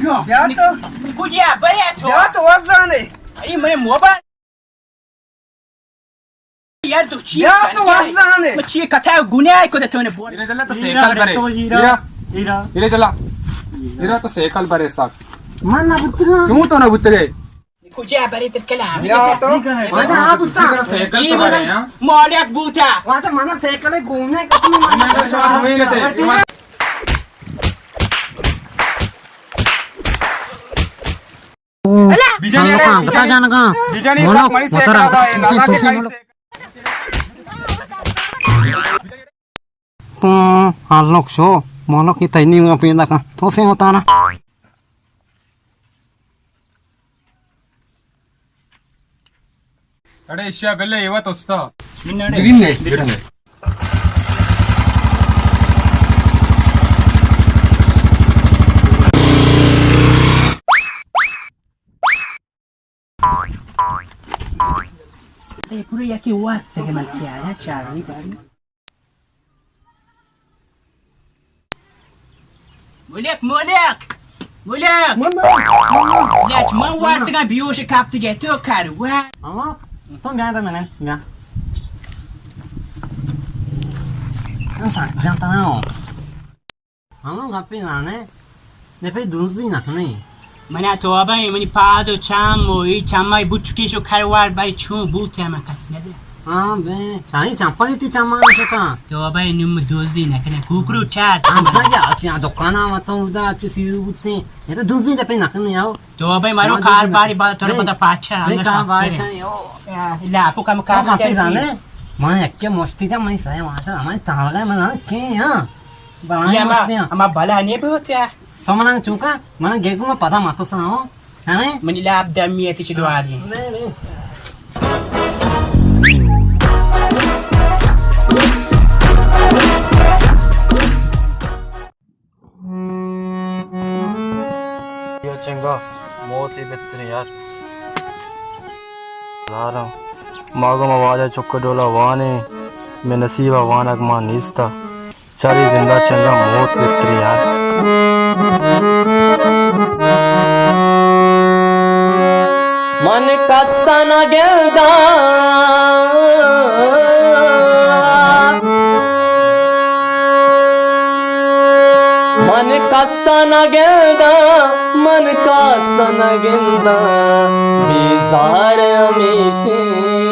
بیا تو. کجا برے تو؟ بیا تو وزانے. ای من موبائل. یار تو چی بیا تو وزانے. من چی کتا گناہ کو تو نے بول. ایرا جلا تو سائیکل برے. ایرا. ایرا. ایرا جلا. ایرا تو سائیکل برے ساتھ. من نہ بوتگا. کیوں تو نہ بوتگے؟ کجا برے تر کلام. بیا تو. من آ بوتا. سائیکل تو برے، ہاں؟ مالک بوتا. واجہ من سائیکل گونے قسم من. بیجانی تعلقاں، گتا جانگاں. بیجانی مولوک، ساتھ منی محترم، سیکل آ، توسی، نانا توسی کے مولوک. تو ہلوک شو، مولوک کی تینی میں پیدا کن. توسی ہوتا نا. اڑے ایشیا بلے ایوا توستا. بگین نے، بگین نے. اے پورے یکی وقت کہ من کیا ہے، چارمی باری. مولک، مولک، مولک. من، من، من، من. لچ من وارتگاں بیوش کپتگے تو کر و. اما تو بیا دا منن، بیا. انسان جانتا نہ ہوں. ہمو گپے زانے، دپے دزی نہ کنے. منا توبہ ایں، منی پاد و چم و ای چمائی بچکیش و کروار بری چون بوتے ہمے کس نزے. ہاں بے، شاہی چمپلی تی چمان شتا. توبہ ایں، نم دزی نہ کنے، کوکرو چار. ہم جا گیا، کیا دکانا متوں ادا چی سیو بوتے. یہ تو دزی دپے نہ کنے آؤ. توبہ ایں، مارو کار باری با تو پتا پاچا. بے کار باری. لا اپو کم کار کر. من یک مشتی جا، من سہ ماشا، من تاولا، من کے ہاں. بلائیں یہ ہما، مستیاں. ہما بلا نہیں بہت ہے. تو منا چوکا، منا گیگو میں پتا مت سا ہو. ہمیں منی لاپ دمی ہے تیچے دو آدمی. نہیں، نہیں. یا چنگا موت ای بہترین یار. زارم. ما گو ما واجہ چک ڈولا وانے، میں نصیبہ وانگ ما نیستا. چاری زندہ چنگا موت بہتری یار. من کس نہ گنداں، من کس نہ گنداں، من کس نہ گنداں، بیزار ہمیشیں.